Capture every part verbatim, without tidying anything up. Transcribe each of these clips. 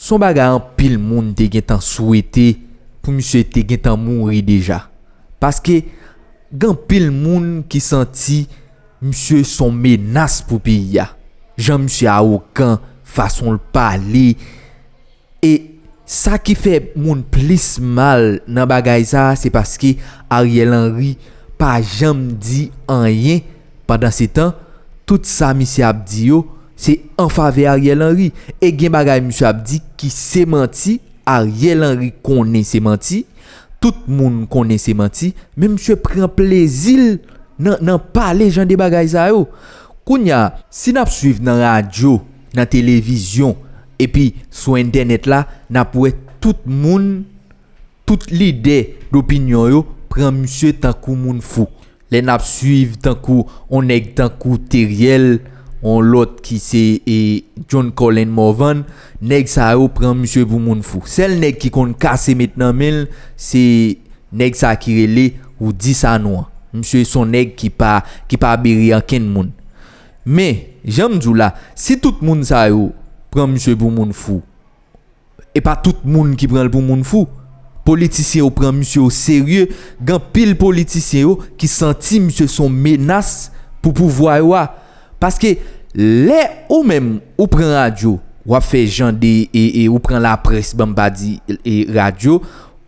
Se yon bagay anpil moun te gentan swete pou misye te gentan mouri deja. Paske gen anpil moun ki santi misye se yon menas pou peyi a. Jan misye awogan, fason l pale. E sa ki fè moun plis mal nan bagay sa a, se paske Ariel Henry pa janm di anyen. Pandansetan, tout sa misye ap di yo, se an favè Ariel Henry. E gen bagay misye ap di ki se manti, Ariel Henry konnen se manti, tout moun konnen se manti, men misye pran plezi l nan, nan pale jan de bagay sa yo. Kounye a, si n ap swiv nan radyo, nan televizyon, epi sou entènèt la, n ap wè tout moun, tout lidè dopinyon yo pran misye tankou moun fou. Lè n ap swiv tankou on nèg tankou Teriel, on lòt ki se e John Colin Morvan, nèg sa yo pran misye pou moun fou. Sèl nèg ki konn kase met nan men l, se nèg sa ki rele Rudy Sanon an. Misye se on nèg ki pa, ki pa bere ankenn moun. Men, jan m di w la, si tout moun sa yo pran misye pou moun fou, e pa tout moun ki pran l pou moun fou. Politisyen yo pran misye o serye. Gen anpil politisyen yo ki santi misye se on menas pou pouvwa yo a. Paske lè ou menm ou pran radyo, w ap fè jan de, e, e ou pran laprès, ban m pa di, e, radyo,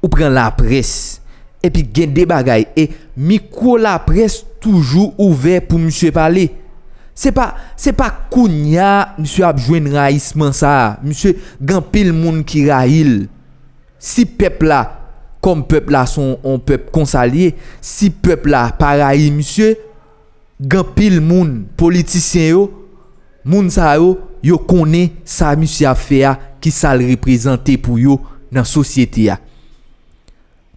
ou pran laprès. Epi gen de bagay, e mikwo laprès toujou ouvè pou misye pale. Se pa, se pa kounya misye ap jwenn rayisman sa a. Misye, gen anpil moun ki rayi l. Si pèp la, kòm pèp la se on, on pèp konsa l ye, si pèp la pa rayi misye, gen anpil moun, politisyen yo, moun sa yo, yo konnen sa misye ap fè a, ki sa l reprezante pou yo nan sosyete a.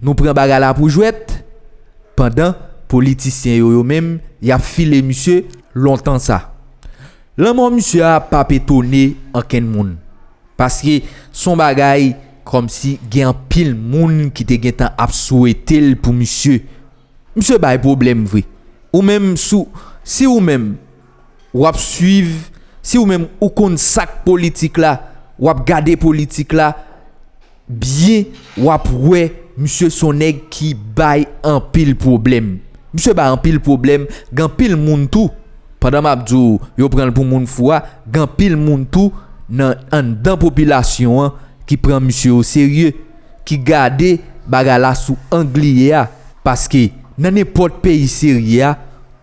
Nou pran bagay la pou jwèt, pandan politisyen yo, yo menm, y ap file misye lontan sa. Lanmò misye a p ap etone ankenn moun. Paske se on bagay kòmsi gen anpil moun ki te gentan ap swete l pou misye. Misye bay pwoblèm vre. Ou menm sou, si ou menm w ap swiv, si ou menm ou konn sa k politik la, w ap gade politik la byen, w ap wè misye se on nèg ki bay anpil pwoblèm. Misye bay anpil pwoblèm, gen anpil moun tou. Pandan m ap di w, yo pran l pou moun fou a, gen anpil moun tou nan anndan popilasyon an ki pran misye o serye, ki gade bagay la sou ang li ye a. Paske nan nenpòt peyi serye a,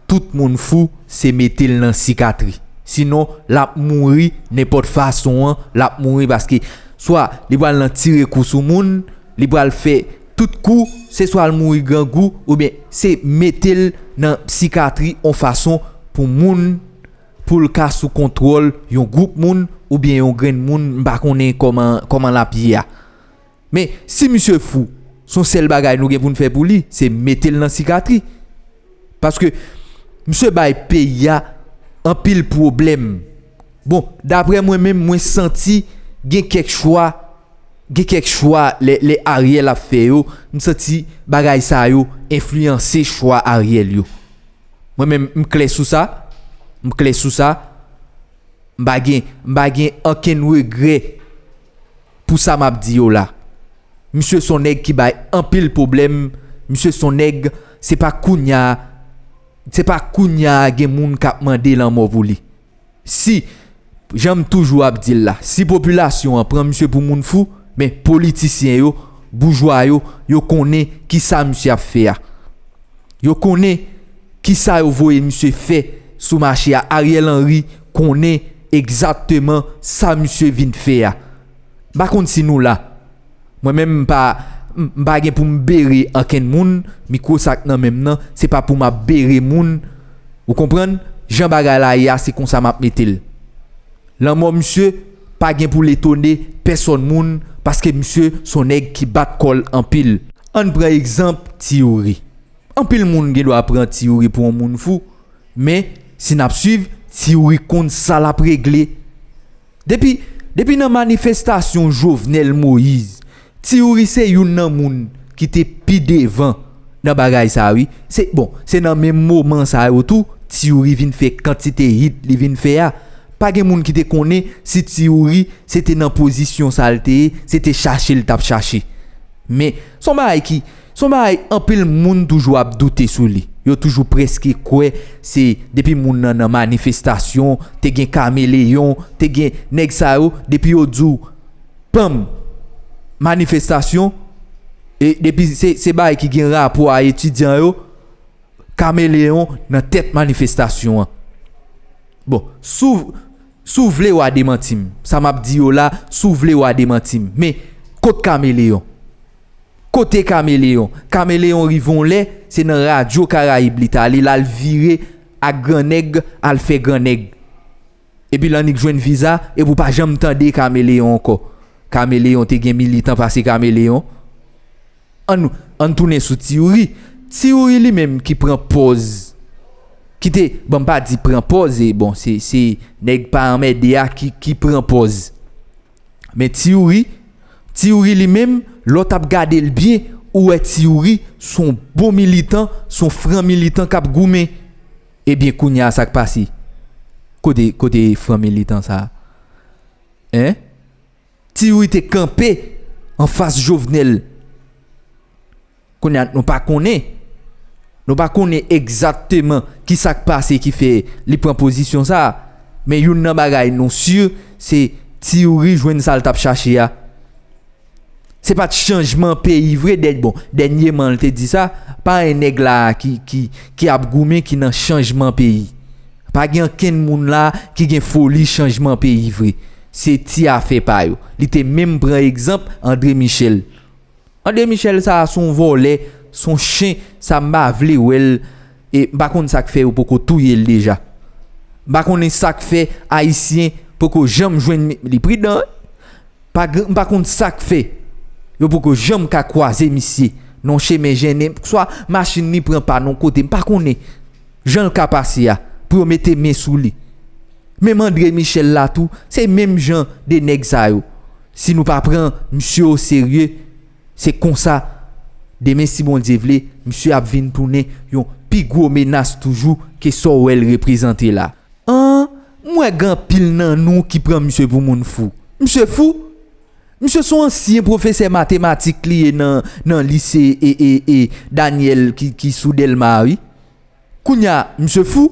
tout moun fou, se mete l nan sikatri. Sinon, l ap mouri nenpòt fason an, l ap mouri paske swa li pral nan tire kou sou moun, li pral fè tout kou, se swa l mouri grangou, oubyen se mete l nan sikatri on fason pou moun, pou l ka sou kontwòl yon gwoup moun, oubyen yon grenn moun, m pa konnen kòman, kòman l ap ye a. Men, si misye fou, se yon sèl bagay nou gen pou n fè pou li, se mete l nan sikatri. Paske misye bay peyi a anpil pwoblèm. Bon, daprè mwen menm, mwen santi gen kèk chwa, gen kèk chwa lè, lè Ariel ap fè yo, m santi bagay sa yo enfliyanse chwa Ariel yo. Mwen menm, m klè sou sa, m klè sou sa, m pa gen, m pa gen ankenn regrè pou sa m ap di yo la. Misye se yon nèg ki bay anpil pwoblèm, misye se yon nèg, se pa kounya, se pa kounya gen moun k ap mande lanmò pou li. Si, jan m toujou ap di l la, si popilasyon an pran misye pou moun fou, men politisyen yo, boujwa yo, yo konnen kisa misye ap fè a. Yo konnen kisa yo voye misye fè sou mache a. Ariel Henry konnen egzakteman sa misye vin fè a. M pa konn si nou la. Mwen menm, m pa, m pa gen pou m bere ankenn moun, mikwo sa k nan men m nan, se pa pou m ap bere moun. Ou konprann? Jan bagay la ye a, se konsa m ap mete l. Lanmò misye pa gen pou l etone pèsòn moun, paske misye se yon nèg ki bat kò l anpil. Ann pran egzanp Ti Youri. Anpil moun gen dwa pran Ti Youri pou yon moun fou, men si n ap swiv, Ti Youri konn sa l ap regle. Depi, depi nan manifestasyon Jovenel Moïse, Ti Youri se youn nan moun ki te pi devan nan bagay sa, wi. Se, bon, se nan menm moman sa yo tou, Ti Youri vin fè kantite hit li vin fè a. Pa gen moun ki te konnen si Ti Youri se te nan pozisyon sa l te ye, se te chache l t ap chache. Men, se yon bagay ki, se yon bagay anpil moun toujou ap doute sou li. Yo toujou prèske kwè se depi moun nan nan manifestasyon, te gen kameleyon, te gen nèg sa yo, depi yo di w, panm, manifestasyon, e depi se, se bagay ki gen rapò a etidyan yo, kameleyon nan tèt manifestasyon an. Bon, si w, si w vle w a demanti m. Sa m ap di yo la, si w vle w a demanti m. Men, kot kameleyon? Kote kameleyon? Kameleyon rive yon lè, se nan Radyo Karayib li t ale, l al vire ak gran nèg, al fè gran nèg. Epi l annik jwenn viza, epi w pa janm tande kameleyon ankò. Kameleyon te gen militan pase kameleyon. Ann, ann tounen sou Ti Youri. Ti Youri li menm ki pran pòz. Ki te, bon, m pa di pran pòz, e bon, se, se nèg pa anmède a ki, ki pran pòz. Men Ti Youri, Ti Youri li menm, lè w t ap gade l byen, ou wè Ti Youri, se yon bon militan, se yon fran militan k ap goumen. Ebyen, kounye a, sa k pase? Kote, kote fran militan sa a? Hein? Ti Youri te kanpe anfas Jovenel. Kounye a, nou pa konnen. Nou pa konnen egzakteman ki sa k pase ki fè li pran pozisyon sa a. Men youn nan bagay nou si, se Ti Youri jwenn sa l t ap chache a. Se pa t chanjman peyi vre, dè, bon, dènyèman l te di sa, pa gen nèg la a ki, ki, ki ap goumen ki nan chanjman peyi. Pa gen ankenn moun la ki gen foli chanjman peyi vre. Se ti afè pa yo. Li te menm pran egzanp André Michel. André Michel sa a se yon vòlè, se yon chen, sa m pa vle wè l, e m pa konn sa k fè yo poko touye l deja. M pa konnen sa k fè Ayisyen poko janm jwenn mi-, li pridan, wi. Pa gen, m pa konn sa k fè yo poko janm ka kwaze misye nan yon chemen jennen, swa machin li pran pa nan kote, m pa konnen jan l ka pase a, pou yo mete men sou li. Menm André Michel la tou, se menm jan de nèg sa yo. Si nou pa pran misye o serye, se konsa, demen si Bondye vle, misye ap vin tounen yon pi gwo menas toujou ke sa w wè l reprezante la. An, m wè gen anpil nan nou ki pran misye pou moun fou. Misye fou? Misye se yon ansyen pwofesè matematik li ye nan, nan lise e, e, e Daniel ki, ki sou Dèlma, wi. Kounye a, misye fou?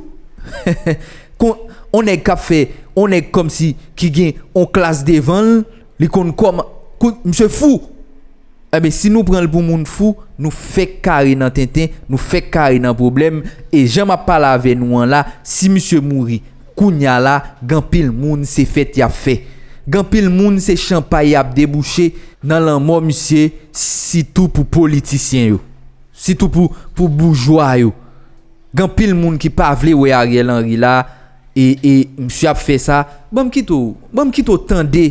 Kon, on nèg k ap fè, on nèg kòmsi ki gen on klas devan l, li konn kòman, kou-, misye fou. Enben, si nou pran l pou moun fou, nou fèk kare nan tenten, nou fèk kare nan pwoblèm, e jan m ap pale avè nou an la, si misye mouri, kounye a la, gen anpil moun se fèt y ap fè. Gen anpil moun se chanpay y ap debouche nan lanmò misye, sitou pou politisyen yo, sitou pou, pou boujwa yo. Gen anpil moun ki pa vle wè Ariel Henry la, e, e misye ap fè sa. Ban m kite w, ban m kite w tande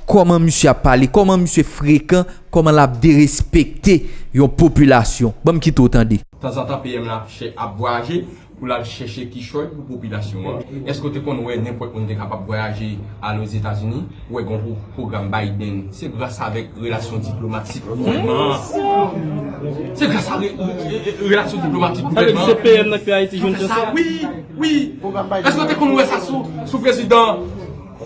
kòman misye ap pale, kòman misye frekan, kòman l ap derespekte yon popilasyon. Ban m kite w tande. Tanzantan, P M la chè-, ap vwayaje pou l al chèche kichòy pou popilasyon an. Èske w te konn wè nenpòt moun te kapab vwayaje al Ozetazini? Ou wè gen yon pwo-, pwogram Biden. Se gras avèk relasyon diplomatik gouvènman an. Se gras a re-, re-, re-, relasyon diplomatik gouvènman an. Sa vle di se P M nan k fè Ayiti jwenn chans sa? Wi, wi. Èske w te konn wè sa sou, sou prezidan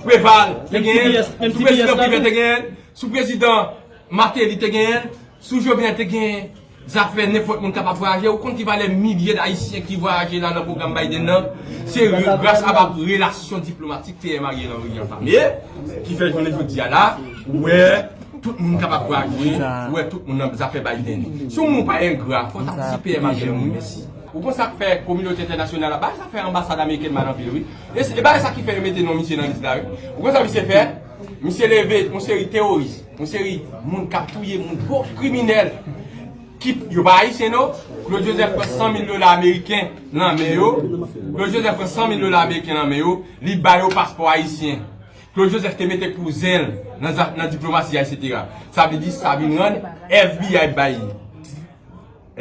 Preval te genyen? Sou prezidan Privé te genyen? Sou prezidan Martelly te genyen? Sou Jovenel te genyen? Zafè nenpòt moun kapab vwayaje. Ou konn ki valè milye d Ayisyen ki vwayaje la nan pwogram Biden nan? Se re-, gras a relasyon diplomatik P M Ariel Henry an fame, ki fè jounen jodi a la, ou wè tout moun kapab vwayaje, ou wè tout moun nan zafè Biden. Si yon moun pa engra, fò w ta di P M Ariel Henry mèsi. Ou konn sa k fè kominote entènasyonal la, bay zafè anbasad amerikèn mal anpil, wi. E se, e bay sa ki fè yo mete non misye nan lis la, wi. Ou konn sa misye fè? Misye leve yon seri teworis, yon seri moun k ap touye moun, gwo kriminèl. Ki, yo pa ayisyen, non. Claude Joseph pran san mil dola ameriken nan men yo. Claude Joseph pran san mil dola ameriken nan men yo. Li ba yo paspò ayisyen. Claude Joseph te mete kouzen l nan, nan diplomasi a, etsetera. Sa vle di, sa vin rann F B I bay li.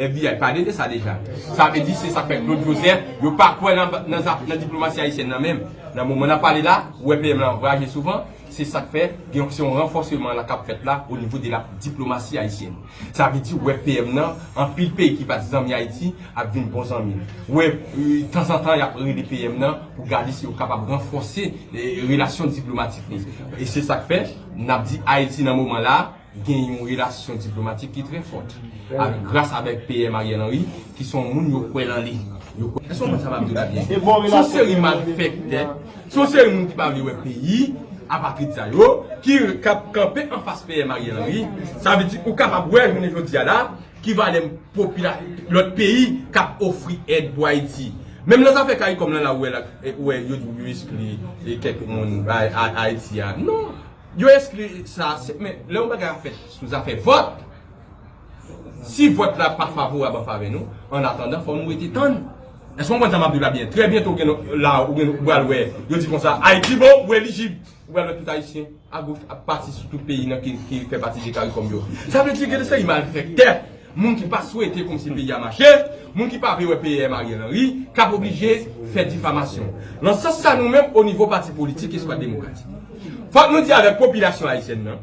F B I pale de sa deja. Sa vle di se sa k fè Claude Joseph, yo pa kwè nan, nan, nan diplomasi ayisyèn nan menm. Nan moman n ap pale la, ou wè P M lan vwayaje souvan, Se sa k fè gen se yon ranfòseman la k ap fèt la o nivo de la diplomasi ayisyèn. Sa vle di, w wè P M nan, anpil peyi ki pa t zanmi Ayiti ap vin bon zanmi l. W wè, tanzantan, y ap rele P M nan pou gade si yo kapab ranfòse relasyon diplomatik li. E se sa k fè n ap di Ayiti nan moman la gen yon relasyon diplomatik ki trè fòt, gras avèk P M Ariel Henry, ki se yon moun yo kwè nan li. Yo kwè. Èske w konprann sa m ap di w la byen? Se yon seri malfèktè, se yon seri moun ki pa vle wè peyi, apatrid sa yo, ki k ap kanpe anfas P M Ariel Henry. Sa vle di, ou kapab wè, jounen jodi a la, ki valè popila-, lòt peyi k ap ofri èd pou Ayiti. Menm nan zafè CARICOM lan la, ou wè la, ou wè yo di yo eskli kèk moun Ayiti a. Non. Yo eskli sa, men lè yon bagay ap fèt sou zafè vòt, si vòt la pa favorab an favè nou, an atandan, fò nou rete tann. Èske w konprann sa m ap di w la byen? Trè byento, ou gen la, ou gen, ou pral wè, yo di konsa, Ayiti bon, ou elijib. Ou pral wè tout Ayisyen, agoch, ap pati sou tout peyi nan ki, ki fè pati de CARICOM yo. Sa vle di gen de seri malfèktè, moun ki pa swete kòmsi peyi a mache, moun ki pa vle wè P M Ariel Henry, k ap oblije fè difamasyon. Nan sans sa, nou menm, o nivo pati politik Eskwad Demokratik, fòk nou di avèk popilasyon ayisyèn nan,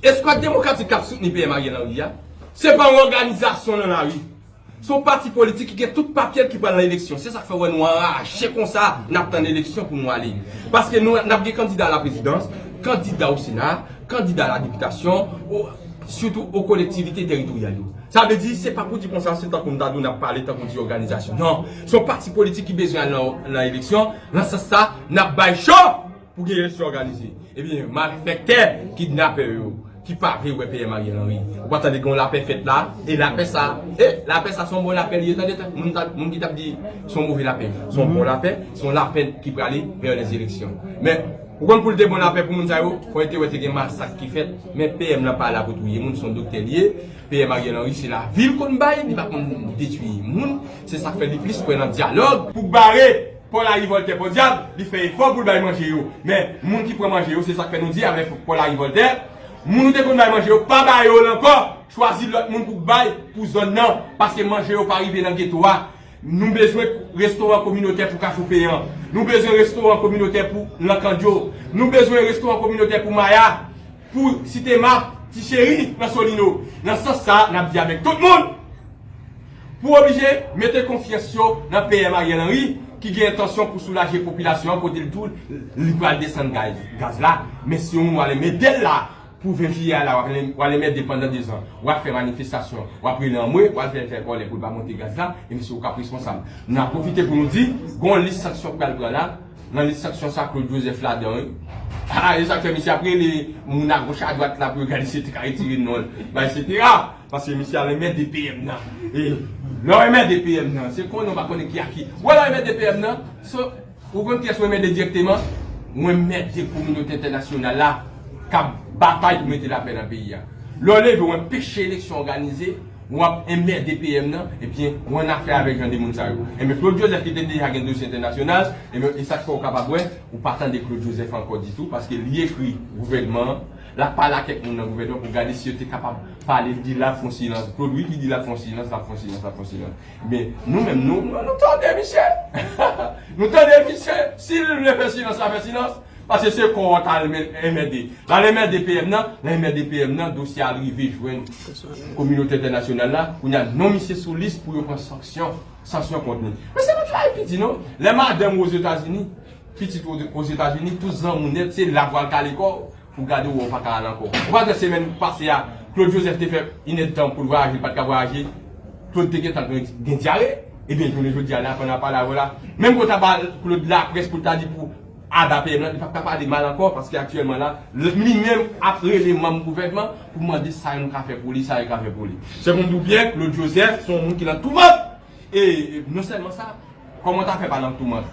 Eskwad Demokratik k ap soutni P M Ariel Henry a, se pa yon òganizasyon nan lari. Se yon pati politik ki gen tout papye l ki pral nan eleksyon. Se sa k fè w wè nou anraje konsa, n ap tann eleksyon pou nou ale. Paske nou, n ap gen kandida alaprezidans, kandida o Sena, kandida aladepitasyon, o, sitou o kolektivite teritoryal yo. Sa vle di, se pa pou di konsa, se tankou m ta di w n ap pale tankou di òganizasyon. Non, se yon pati politik ki bezwen al nan, nan eleksyon. Nan sans sa, n ap bay cho pou gen eleksyon òganize. Ebyen, malfèktè, kidnapè yo, ki pa vle wè P M Ariel Henry. Ou pa tande gen yon lapè fèt la, e lapè sa, e lapè sa se yon bon lapè li ye, tande, moun, moun ki t ap di se yon move lapè. Se yon bon lapè, se yon lapè ki prale vè lèzeleksyon. Men, ou konn pou l te bon lapè pou moun sa yo, fò yo te wè te gen masak ki fèt, men P M nan pa la pou touye moun, se yon doktè li ye. P M Ariel Henry, se lavi l konn bay, li pa konn detwi moun. Se sa k fè li plis kwè nan dyalòg. Pou bare Paul Henri Voltaire, podyab, li fè efò pou l bay manje yo. Men, moun ki pran manje yo, se sa k fè nou di avèk Paul Henri Voltaire, moun ou te konn bay manje yo, pa ba yo l ankò. Chwazi lòt moun pou bay pou zòn nan, paske manje yo pa rive nan geto a. Nou bezwen restoran kominotè pou Kafou Peyan. Nou bezwen restoran kominotè pou Lankandyo. Nou bezwen restoran kominotè pou Maya, pou Site Map, Ti Cheri nan Solino. Nan sans sa, n ap di avèk tout moun pou oblije mete konfyans yo nan P M Ariel Henry, ki gen entansyon pou soulaje popilasyon an, kote l tou, li pral desann gaz, gaz la. Men si yon moun w ale mete l la, pou ven jiyè a la, w ap, w al enmède pandan dezan. W ap fè manifestasyon, w ap rele anmwe, w al fè l fè kòlè pou l pa monte gaz la, e misye ou k ap responsab. N ap pwofite pou nou di, gon lis sanksyon k pral pran la, nan lis sanksyon sa, Claude Joseph ladan, wi. A, e sa k fè misye ap rele moun agoch adwat la pou yo gade si yo te ka retire non l, bay etsetera. Paske misye al enmède P M nan. E lè w enmède P M nan, se konnen w pa konnen ki a ki. Ou wè lè w enmède P M nan, se Ou konn kiyès w enmède dirèkteman? W enmède kominote entènasyonal la k ap batay pou mete lapè nan peyi a. Lè w leve, w anpeche eleksyon òganize, w ap enmède P M nan, ebyen, w annafè avèk jan de moun sa yo. Ebyen, Claude Joseph ki te deja gen dosye entènasyonal, ebyen, e sa k fè w kapab wè, ou pa tande Claude Joseph ankò ditou, paske li ekri gouvènman an, l ap pale ak kèk moun nan gouvènman pou gade si yo te kapab pale, li di l ap fè yon silans. Claude, wi, li di l ap fè yon silans, l ap fè yon silans, l ap fè yon silans. Men, nou menm, nou, nou, nou tande misye. Nou tande misye. Si l vle fè silans, l a fè silans. Paske se kò w ta al men-, enmède. L al enmède P M nan, l al enmède P M nan, dosye a rive jwenn kominote entènasyonal la. Kounye a, non misye sou lis pou yo pran sanksyon, sanksyon kont li. Men se pa travay piti, non. Lè madanm ou Ozetazini, pitit ou Ozetazini, tout zanmi w nèt, se la pou al kale kò w. Pou gade w, ou pa ka al ankò. Ou pa wè semèn pase a, Claude Joseph te fè inèdtan pou l vwayaje, li pa t ka vwayaje. Claude te gentan gen, gen dyare. Ebyen, jounen jodi a la, pandan n ap pale avè w la, menm pou w ta ba Claude laprès pou l ta di pou aba P M nan, li p ap ka pale mal ankò, paske aktyèlman la, li menm ap rele manm gouvènman pou mande sa yo ka fè pou li, sa yo ka fè pou li. Se pou m di w byen, Claude Joseph, se yon moun ki nan toumant. E, e non sèlman sa, kòman w ta fè pa nan toumant?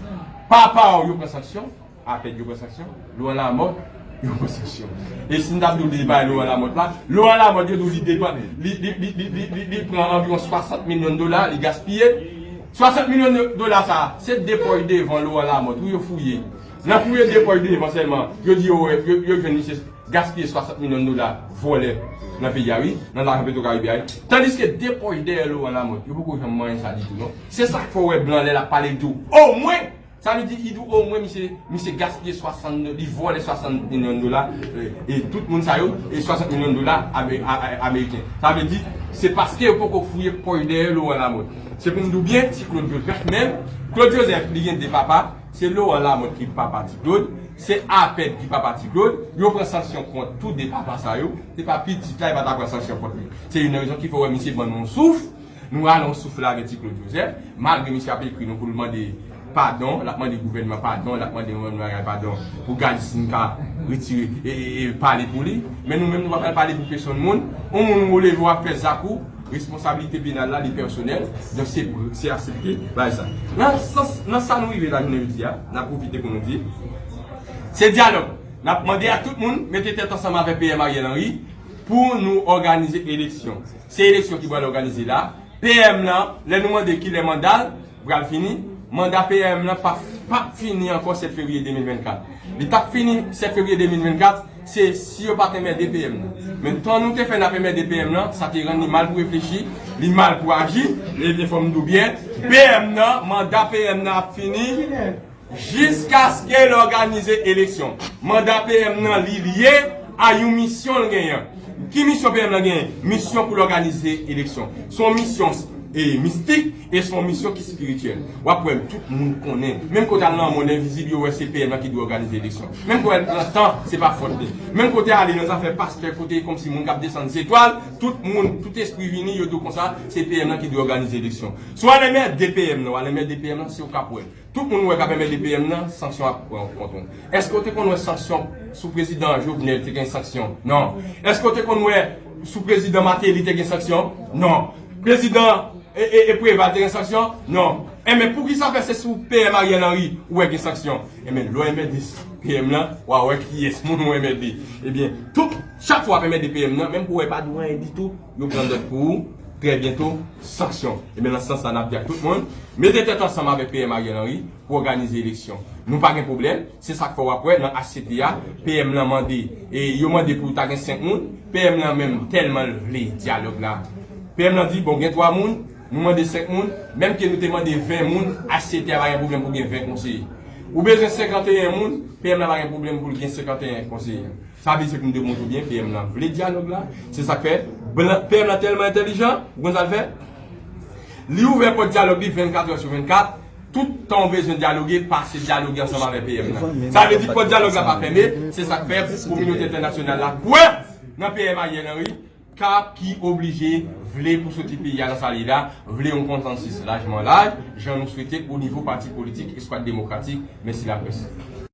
Papa w, yo pran sanksyon, Apèd yo pran sanksyon, Laurent Lamothe, yo pran sanksyon. E si n t ap di w li bay Laurent Lamothe la, Laurent Lamothe, yo di w li depan, li, li, li pran anviwon swasant milyon dola, li gaspiye. Swasant milyon dola sa, se de pòch devan Laurent Lamothe, wi, yo fouye. Nan fouye de pòch devan sèlman, yo di yo, yo, yo jwenn misye gaspiye swasant milyon dola vòlè nan peyi a, wi, nan lajan Petro Caribe a, wi. Tandiske de pòch dèyè Laurent Lamothe, yo poko janm manyen sa ditou, non. Se sa k fè w wè blan lè l ap pale, l di w, omwen, Sa vle di, li di omwen misye, misye gaspiye swasant, li vòlè swasant milyon dola, e, e tout moun sa yo, e swasant milyon dola ame-, a-, a-, ameriken. Sa vle di, se paske yo poko fouye pòch dèyè Laurent Lamothe. Se pou m di w byen, Ti Claude Joseph menm, Claude Joseph, li gen de papa, se Laurent Lamothe ki papa Ti Claude, se Apèd ki papa Ti Claude, yo pran sanksyon kont tou de papa sa yo, se pa pitit la, yo pa ta pran sanksyon kont li. Se youn nan rezon ki fè w wè misye ban nou yon souf, Nou rale yon souf la avè Ti Claude Joseph, malgre misye ap ekri nou pou l mande padon, l ap mande gouvènman padon, l ap mande yon bagay padon pou Galis Sinka retire e, e, e pale pou li. Men nou menm nou pa pral pale pou pèsonn moun. Yon moun ou leve w ap fè zak ou, responsabilite penal la li pèsonèl, donk se, se aksepte bagay sa. Nan sans, nan sa nou rive la jounen jodi a, n ap pwofite pou nou di, se dyalòg. N ap mande a tout moun mete tèt ansanm avè P M Ariel Henry pou nou òganize eleksyon. Se eleksyon ki pral òganize la. P M nan, lè nou mande kilè manda l pral fini, manda P M nan p ap, p ap fini ankò sèt fevriye de mil vennkat. Li t ap fini sèt fevriye de mil vennkat, se si yo pa t enmède P M nan. Men tan nou te fè n ap enmède P M nan, sa te rann li mal pou reflechi, li mal pou aji, ebyen fò m di w byen, P M nan, manda P M nan ap fini, jiskaske l òganize eleksyon. Manda P M nan li lye a yon misyon l genyen. Ki misyon P M nan genyen? Misyon pou l òganize eleksyon. Se yon misyon, e, mistik e se yon misyon ki espirityèl. W ap wè tout moun konnen. Menm kote al nan mond envizib, yo wè se P M nan ki dwe òganize eleksyon. Menm kote al pran tan, se pa fòt li. Menm kote ale nan zafè pastè, kote kòmsi moun k ap desann zetwal, tout moun, tout espri vini, yo di w konsa, se P M nan ki dwe òganize eleksyon. Si w al enmède P M nan, w al enmède P M nan, se w k ap wè. Tout moun wè k ap enmède P M nan, sanksyon ap pran kont ou. Èske w te konn wè sanksyon sou prezidan Jovenel te gen sanksyon? Non. Èske w te konn wè sou prezidan Martelly te gen sanksyon? Non. Prezidan e, e, e Preval te gen sanksyon? Non. Enben, poukisa fè se sou P M Ariel Henry ou wè gen sanksyon? Enben, lè w enmède P M nan, w a wè kiyès moun ou enmède. Ebyen, tout, chak fwa w ap enmède P M nan, menm pou w wè pa di w anyen ditou, yo pran dòt pou ou, trè byento, sanksyon. Ebyen, nan sans sa, n ap di ak tout moun, mete tèt ansanm avèk P M Ariel Henry pou òganize eleksyon. Nou pa gen pwoblèm, se sa k fè w ap wè nan H C T a, P M nan mande, e yo mande pou ta gen senk moun, P M nan menm tèlman l vle dyalòg la. P M nan di, bon, gen twa moun, nou mande senk moun, menm ke nou te mande ven moun, H C T a pa gen pwoblèm pou gen ven konseye. Ou bezwen senkanteyen moun, P M nan pa gen pwoblèm pou l gen senkanteyen konseye. Sa vle di se pou m demontre w byen, P M nan vle dyalòg la. Se sa k fè, blan, P M nan tèlman entèlijan, ou konn sa l fè? Li ouvè pòt dyalòg li vennkat è sou vennkat, tout tan w bezwen dyaloge, pase dyaloge ansanm avèk P M nan. Sa vle di pòt dyalòg la pa fèmen, se sa k fè kominote entènasyonal la kwè nan P M Ariel Henry, k ap, ki oblije vle pou soti peyi a nan sa l ye la, vle yon konsansis lajman laj, jan nou swete o nivo pati politik Eskwad Demokratik. Mèsi laprès.